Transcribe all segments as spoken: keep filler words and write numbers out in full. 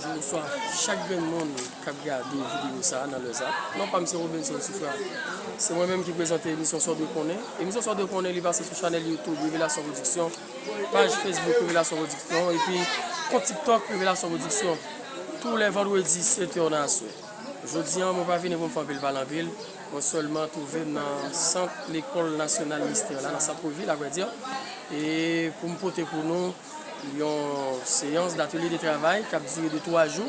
Bonswa chak grenn moun k ap gade videyo sa a nan lè sa. Non pa m se Robinson Soufra. Se mwen menm ki prezante emisyon Sa w dwe konnen. Emisyon Sa w dwe konnen li pase sou chanèl YouTube Revelasyon Pwodiksyon, paj Facebook Revelasyon Pwodiksyon, epi kont TikTok Revelasyon Pwodiksyon. Tou lè vandredi, sèt è nan aswè. Jodi a, mwen pa vini pou m fè anpil pale anpil. Mwen sèlman twouve m nan sant lekòl nasyonal Mistè la, nan sant Pwovil, avrèdi. E pou m pote pou nou yon seyans d'atelier de travail k ap dire de twa jou.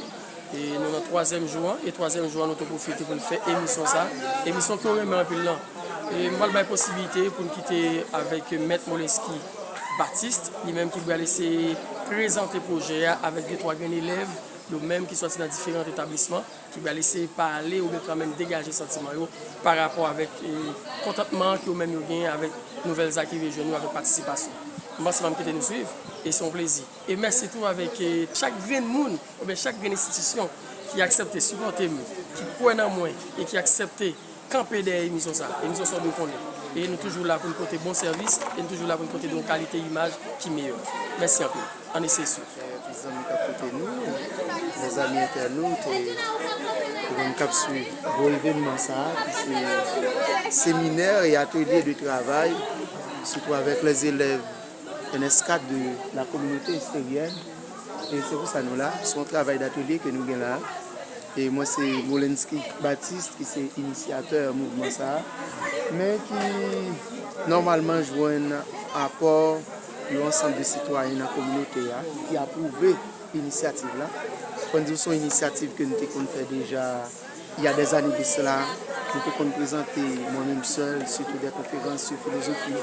E nou nan twazyèm jou an, e twazyèm jou an, nou tou pwofite pou n fè emisyon sa. Emisyon ke w renmen anpil lan. E m pral bay posiblite pou n kite avèk Mèt Molenski Baptiste, li menm ki pral eseye prezante pwojè a avèk de twa grenn elèv, yo menm ki sòti nan diferan etablisman, ki pral eseye pale oubyen kanmenm degaje santiman yo pa rapò avèk eh, kontantman ke yo menm yo genyen avèk nouvèl sa ki rive jwenn yo avèk patisipasyon. M panse m ap kite nou swiv, e se yon plezi. E mèsi tou avèk eh, chak grenn moun oubyen chak grenn enstitisyon ki aksepte sipòte m, ki kwè nan mwen e ki aksepte kanpe dèyè emisyon sa. Emisyon sa w dwe konnen. E nou toujou la pou n pote bon sèvis, e nou toujou la pou n pote de yon kalite imaj ki meyè. Mèsi anpil. Ann eseye swiv. Tout zanmi k ap koute nou, mezanmi entènot, e pou moun k ap swiv gwo evènman sa a, ki se seminè e atelier de travail, sitou avèk les élèves N S quatre de la communauté estérienne. E se pou sa nou la. Se yon travay d'atelier ke nou gen la. E mwen se Molenski Baptiste ki se inisyatè mouvman sa a, men ki nòmalman jwenn apò yon ansanm de sitwayen nan kominote a ki apwouve inisyativ la. Fò n di w se yon inisyativ ke nou te konn fè deja il y a des années de cela. Nou te konn prezante mwen menm sèl, sitou de konferans sou filozofi,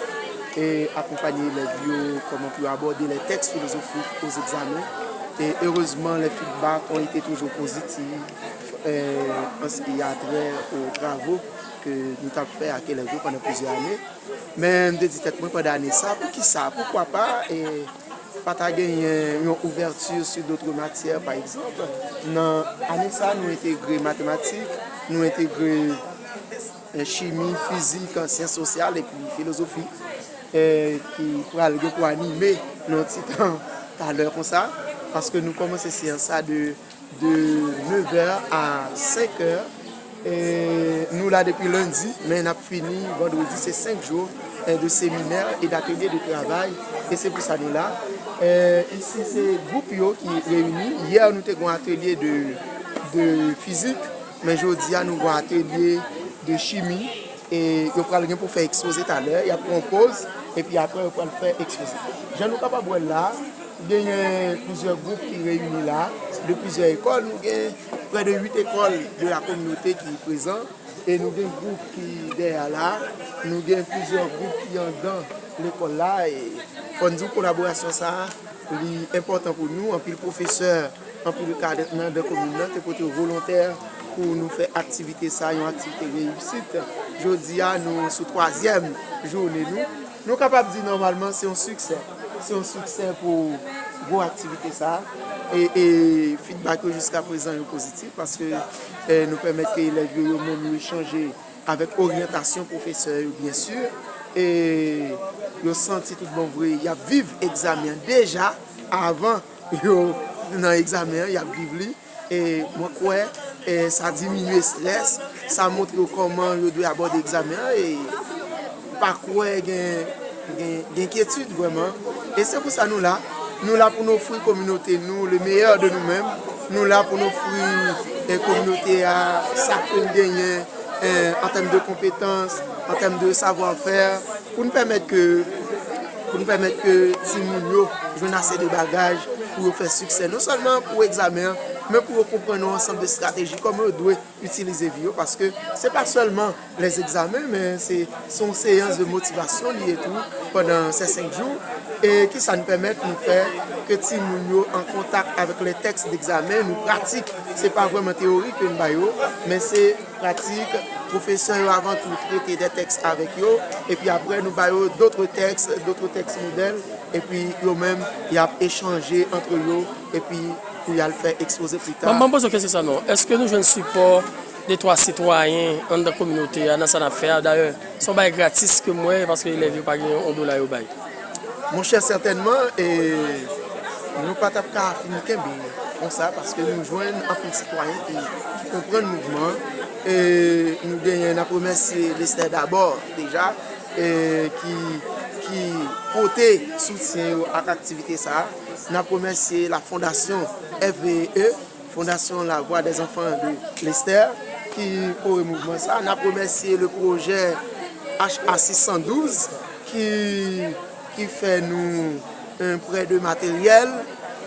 e akonpanye elèv yo kòman pou yo abòde les textes philosophiques aux examens. E erezman, les feedbacks ont été toujours positifs, euh, en ce qui a trait aux travaux ke nou t ap fè ak elèv yo pandan plizyè ane. Men m te di tèt mwen pandan ane sa, poukisa, poukwa pa, e pa ta genyen yon ouvèti sou dòt matyè, pa egzanp. Nan ane sa, nou entegre matematik, nou entegre eh, chimi, fizik, syans sosyal epi filozofi, eh, ki pral gen pou anime nan yon ti tan talè konsa, paske nou kòmanse seyans sa de, de nevè a senkè. E nou la depi lendi, men n ap fini vandredi, se senk jou, eh, de seminè e d'atelier de travail, e se pou sa nou la. Eh, isi se gwoup yo ki reyini. Yè, nou te gen yon atelier de, de fizik, men jodi a, nou gen yon atelier de chimi, e yo pral gen pou fè ekspoze talè, y ap pran yon poz, epi apre yo pral fè ekspoze. Jan nou kapab wè l la, genyen plizyè gwoup ki reyini la, de plizyè ekòl. Nou gen près de huit écoles de la communauté ki prezan, e nou gen gwoup ki dèyè la, nou gen plizyè gwoup ki anndan lekòl la, e fò n di w kolaborasyon sa a, li enpòtan pou nou, anpil pwofesè, anpil kad nan, nan komin nan te pote yo volontè pou nou fè aktivite sa, yon aktivite reyisit. Jodi a, nou sou twazyèm jounen nou. Nou kapab di nòmalman se yon siksè. Se yon siksè pou gwo aktivite sa. E, e feedback yo jiska prezan yo pozitif paske eh, nou pèmèt ke elèv yo, yo menm yo echanje avèk oryantasyon pwofesè yo, byen si. E yo santi tout bon vre, y ap viv egzamen an deja avan yo nan egzamen an, y ap viv li. E mwen kwè, e sa diminye estrès, sa montre yo kòman yo dwe abòde egzamen an, e pa kwè gen, gen, gen enkyetid vrèman. E se pou sa nou la. Nou la pou n ofri kominote nou le meilleur de nou menm. Nou la pou n ofri, e, kominote a sa ke n genyen, e, an tèm de konpetans, an tèm de savwa fè, pou n pèmèt ke, pou n pèmèt ke timoun yo jwenn ase de bagaj pou yo fè siksè, non sèlman pou egzamen an, men pou yo konprann yon ansanm de estrateji, kòman yo dwe itilize vi yo, paske se pa sèlman les examens, men se, se yon seyans de motivasyon li ye tou pandan se senk jou. E kisa n pèmèt nou fè ke timoun yo an kontak avèk les textes d'examen, nou pratik. Se pa vrèman teyori ke n ba yo, men se pratik. Pwofesè yo avan tou trete de tèks avèk yo, epi apre nou ba yo d'autres textes, d'autres textes modèles, epi yo menm y ap echanje antre yo, epi pou y al fè ekspoze pita. Ban m poze w kesyon sa non. Èske nou jwenn sipò de twa sitwayen anndan kominote a nan sa n ap fè a? Dayè, se yon bagay gratis ke m wè, paske elèv yo pa gen yon dola yo bay. Monchè, sètènman, e nou pa t ap ka fin kenbe konsa, paske nou jwenn anpil sitwayen ki, ki konprann mouvman an. E nou genyen, n ap remèsye Lester Dabò deja, e ki, ki pote soutyen yo ak aktivite sa a. N ap remèsye la fondasyon F V E, Fondasyon La Voix des Enfants de Lester, ki kore mouvman sa. N ap remèsye le pwojè H A sis san douz ki, ki fè nou yon prè de materyèl.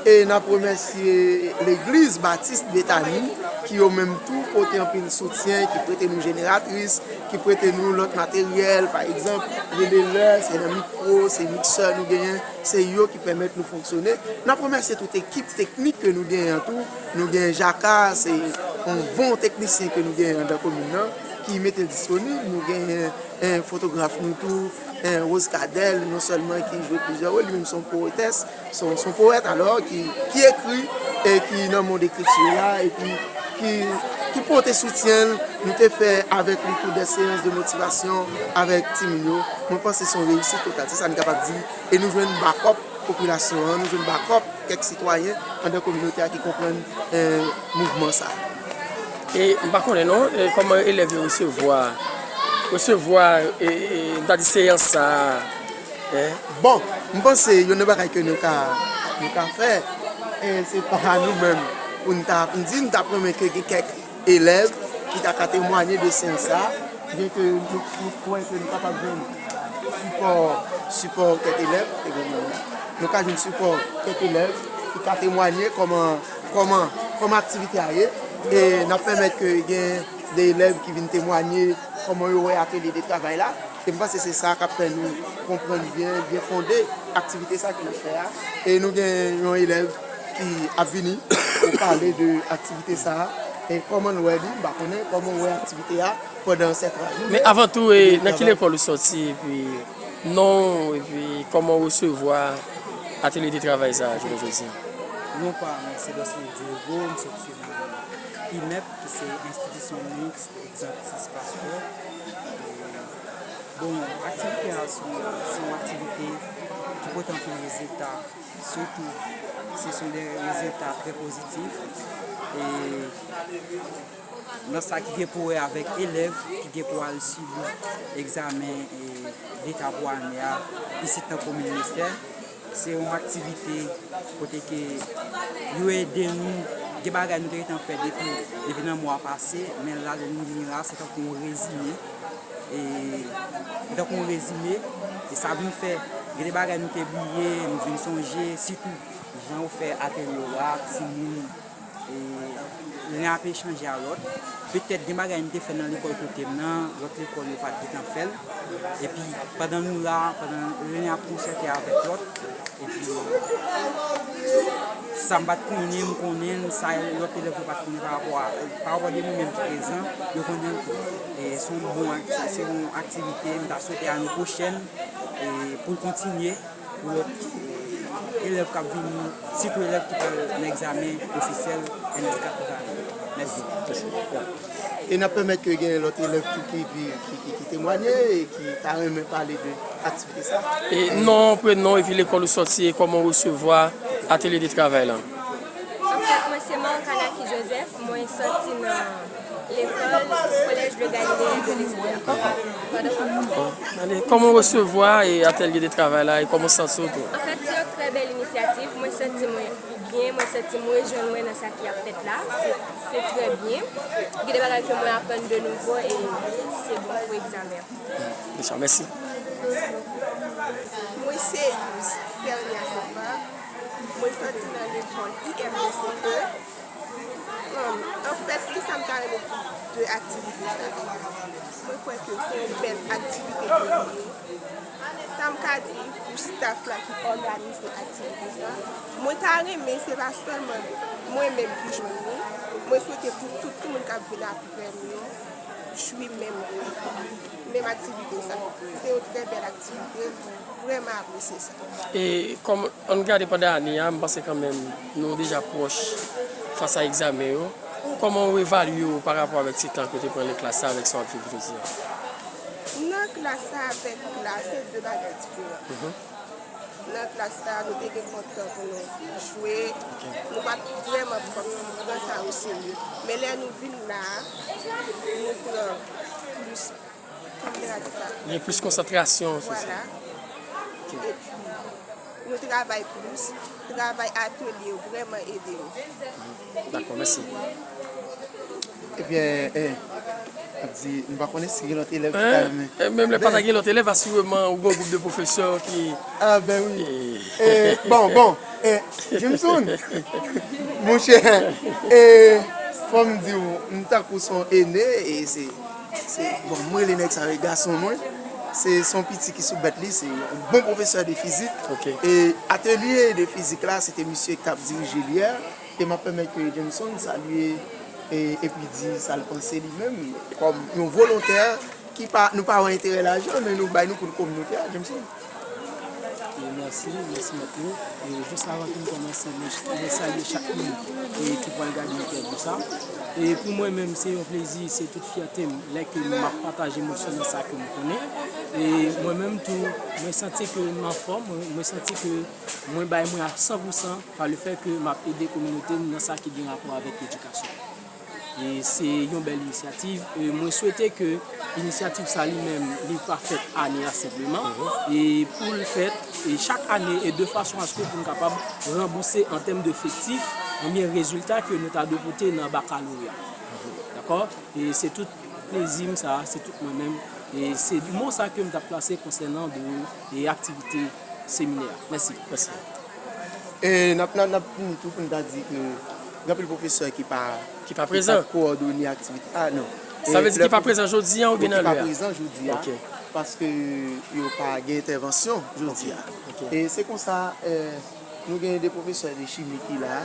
E n ap remèsye Legliz Batis Betani, ki yo menm tou pote anpil soutyen, ki prete nou jeneratris, ki prete nou lòt materyèl, pa egzanp, relevè, se nan mikwo, se miksè nou genyen, se yo ki pèmèt nou fonksyone. N ap remèsye tout ekip teknik ke nou genyen an tou. Nou gen Jaka, se yon bon teknisyen ke nou genyen anndan komin nan, ki mete l disponib. Nou genyen, eh, fotograf nou tou, eh, Rose Cadel, non sèlman ki jwe plizyè wòl, li menm se yon powetès, se yon, se yon powèt alò, ki, ki ekri e ki nan mond ekriti la, epi ki, ki pote soutyen l. Nou te fè avèk li tou de seyans de motivasyon avèk timoun yo. Mwen panse se yon reyisit total. Se sa n kapab di. E nou jwenn bakòp popilasyon an, nou jwenn bakòp kèk sitwayen anndan kominote a ki konprann, eh, mouvman sa a. E m pa konnen non, e kòman elèv yo resevwa, resevwa, e, e, m ta di seyans sa a, en? Bon, m panse youn nan bagay ke nou ka, nou ka fè, e se pa nou menm pou n ta, m di, n t ap renmen ke gen kèk elèv ki ta ka temwanye de seyans sa a, byen ke nou, nou kwè ke nou kapab jwenn sipò, sipò kèk elèv, nou ka jwenn sipò kèk elèv ki ka temwanye kòman, kòman, kòman aktivite a ye, e n ap pèmèt ke gen de elèv ki vin temwanye kòman yo wè atelye de travay la, e m panse se sa k ap fè nou konprann byen, byen fonde aktivite sa ke n ap fè a, e nou gen yon elèv ki ap vini pou pale de aktivite sa a. E kòman l wè li, m pa konnen kòman w wè aktivite a pandan sèt jou. Men avan tou, e, nan ki lekòl ou sòti, epi non w, epi kòman w resevwa atelye de travay sa a jounen jodi a? Non pa m se Dosley Diego, m sòti nan I M E P, ki se Institution Mixte Exantis Pasteur. E, bon, aktivite a se yon, se yon aktivite ki pote anpil rezilta. Sitou, se son de rezilta trè pozitif. E nan sa ki gen pou wè avèk elèv ki gen pou al sibi egzamen, e, leta pou ane a, isit nan komin Lestè, se yon aktivite kote ke yo ede nou, gen bagay nou te gentan fè depi, depi nan mwa pase, men la, lè nou vini la, se tankou yon rezime. E, tankou yon rezime, e sa vin fè, gen de bagay nou te bliye, nou vin sonje, sitou jan yo fè atelye yo a, timoun, e, len ap echanje a lòt. Petèt gen bagay nou te fè nan lekòl kote m nan, lòt lekòl yo pa t gentan fè l. Epi, pandan nou la, pandan len ap konsète avèk lòt, epi, sa m pa t konnen, m konnen l, sa lòt elèv yo pa t konnen pa rapò a, pa rapò de nou menm ki prezan, yo konnen l tou. E se yon bon akti-, se yon aktivite, m ta swete ane pwochèn, e pou l kontinye, pou lòt, e, elèv k ap vini, sitou elèv ki pral nan egzamen ofisyèl N S kat pou ta ale. Mèsi. E n ap pèmèt ke gen lòt elèv tou ki, ki, ki, ki, ki temwanye e ki ta renmen pale de aktivite sa. E non, prenon epi lekòl ou sòti e kòman w resevwa atelye de travay la? Anfèt, mwen se Marcana Ki Joseph, mwen sòti nan lekòl Collège de Galilée de Lestè. Bon, ale, kòman w resevwa e atelye de travay la e kòman w santi w tou? Anfèt, se yon trè bèl inisyativ. Mwen santi mwen byen, mwen santi m rejwenn mwen nan sa ki ap fèt la. Se, se trè byen. Gen de bagay ke mwen aprann de nouvo e se bon pou egzamen an. Mèsi. Mwen se Yous Fernia Jova. Mwen sòti nan lekòl I M D C E. Anfèt, kisa m ta renmen di de aktivite sa yo? Mwen kwè ke se yon bèl aktivite ke li ye. Sa m ka di pou staff la ki òganize aktivite sa, mwen ta renmen se pa sèlman mwen menm ki jwenn li, mwen swete pou tout moun k ap vin apre m yo jwi menm, menm aktivite sa. Se yon trè bèl aktivite, mwen vrèman apresye sa. E kòm, ann gade pandan ane a, m panse kanmenm nou deja pwòch fas a egzamen yo. Kòman w evalye w pa rapò avèk ti tan ke w te pran nan klas la avèk sa w ap viv jodi a? Nan klas la avèk klas, se de bagay diferan. Nan klas la, nou te gen kontan pou nou jwe. Nou pa t vrèman pran tan oserye. Men lè nou vin la, nou pran plis, kòm yo di sa. Gen plis konsantrasyon sou sa. Vwala. Epi, nou travay plis. Travay atelye yo vrèman ede nou. Dakò, mèsi. Ebyen, eh, ap di, m pa konnen si gen lòt elèv ki ta renmen. Eh, menm lè pa ta gen lòt elèv, asireman, ou gen yon gwoup de pwofesè ki... Ah, ben wi. Eh, bon, bon, eh, Jameson, monchè, eh, fò m di w, m tankou se yon ene, e se, se, bon, m rele nèg sa yo gason mwen. Se, se yon piti ki sou bèt li, se yon bon pwofesè de fizik. E atelye de fizik la, se te misye ki t ap dirije li a. E m ap pèmèt ke Jameson salye e, epi di sa l panse li menm, kòm yon volontè ki pa, nou pa wè enterè lajan, men nou bay nou pou kominote a, Jameson. E mèsi, mèsi mèt mwen. E jis avan ke m kòmanse, mwen, mwen salye chak moun e ki pral gade entèvyou sa. E pou mwen menm, se yon plezi, se tout fyète m lè ke m ap pataje moso nan sa ke m konnen. E mwen menm tou, mwen santi ke m anfòm, mwen, mwen santi ke mwen bay mwen a san pou san pa le fè ke m ap ede kominote m nan sa ki gen rapò avèk ledikasyon. E se yon bèl inisyativ. E mwen swete ke inisyativ sa li menm, li pa fèt ane a senpleman. E pou l fèt, e chak ane, e de fason aske pou n kapab ranbouse an tèm de efektif, ebyen rezilta ke nou ta dwe pote nan bakaloreya. Dakò? E se tout plezi m sa, se tout mwen menm. E se mo sa ke m t ap plase konsènan de, e aktivite seminè a. Mèsi. Mèsi. E n ap, n ap, n ap fini tou pou n ta di ke gen anpil pwofesè ki pa, ki pa prezan, ki pa kowòdone aktivite. Ah, non. Sa vle di ki pa prezan jodi a oubyen nan lè a? Ki pa prezan jodi a, paske yo pa gen entèvansyon jodi a. E se konsa, eh, nou gen de pwofesè de chimi ki la,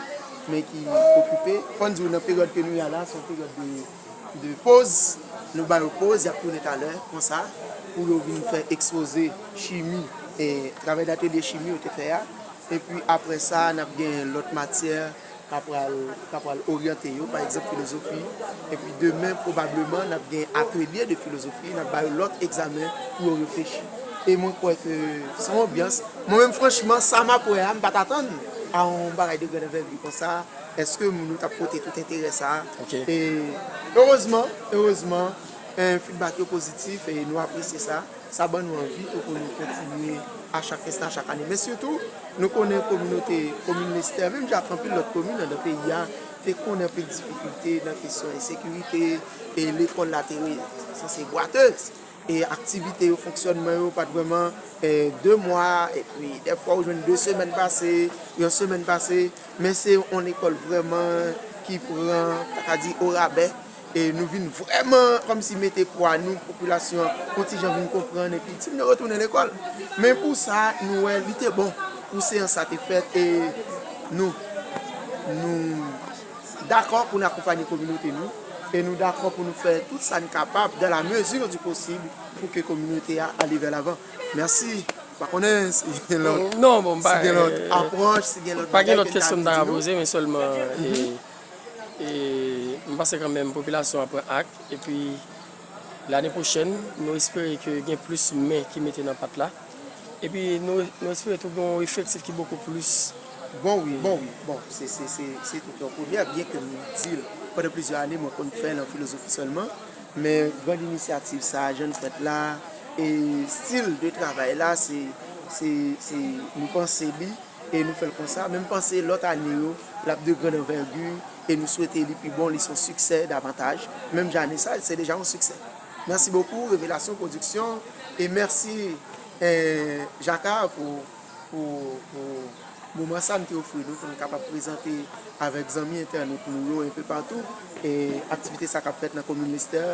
men ki okipe. Fò n di w nan peryòd ke nou ye a la, se yon peryòd de de poz, nou ba yo poz, y ap tounen talè, konsa, pou yo vin fè ekspoze chimi, e, travay datelye chimi yo te fè a. Epi apre sa, n ap gen lòt matyè k ap pral, k ap pral oryante yo, pa egzanp, filozofi. Epi demen, pwobableman, n ap gen atelye de filozofi, n ap ba yo lòt egzamen pou yo reflechi. E mwen kwè ke se yon anbyans. Mwen menm, franchman, sa m ap wè a, m pa t atann a yon bagay de grande envergure konsa. Èske moun yo t ap pote tout enterè sa a? E erezman, erezman, eh, feedback yo pozitif e nou apresye sa. Sa ban nou anvi tou pou nou kontinye a chak enstan, a chak ane. Men sitou, nou konnen kominote, komin Lestè, menm jan ak anpil lòt komin anndan peyi a, te konnen anpil difikilte nan kesyon ensekirite, e lekòl la te sanse bwatez. E aktivite yo, fonksyònman yo pa t vrèman, e, de mwa, epi dèfwa ou jwenn de semèn pase, yon semèn pase, men se yon lekòl vrèman ki pran, ta ka di, orabè. E nou vin vrèman kòmsi mete pwa nou, popilasyon an, yon ti jan vin konprann, epi timoun yo retounen lekòl. Men pou sa, nou wè li te bon pou seyans sa te fèt, e nou, nou dakò pou n akonpanye kominote nou, e nou dakò pou nou fè tout sa n kapab, dans la mesure du possible, pou ke kominote a ale vè lavan. Mèsi. Pa konnen si gen lòt, non, bon, si gen lòt apwòch, si gen lòt bagay ke n ta vle di nou. Pa gen lòt kesyon m ta ka poze, men sèlman, e, e, m panse kanmenm popilasyon an pran ak, epi lane pwochèn, nou espere ke gen plis men ki mete nan pat la. Epi nou, nou espere tou gen yon efektif ki bokou plis. Bon, wi, bon, wi, bon, se, se, se, se tout yon premyè, byen ke m di l pandan plizyè ane, mwen konn fè l an filozofi sèlman, men grann inisyativ sa a, jan l fèt la, e stil de travay la, se, se, se, nou panse li, e nou fè l konsa. Men m panse lòt ane yo, l ap de grande envergure, e nou swete li pi bon, li se yon siksè davantaj. Menm jan ane sa, se deja yon siksè. Mèsi bokou, Revelasyon Pwodiksyon, e mèsi, eh, Jaka pou, pou, pou moman sa n te ofri nou pou n kapab prezante avèk zanmi entènot nou yo enpe patou, e aktivite sa k ap fèt nan komin Lestè,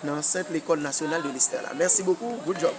nan ansent Lekòl Nasyonal de Lestè la. Mèsi bokou, good job.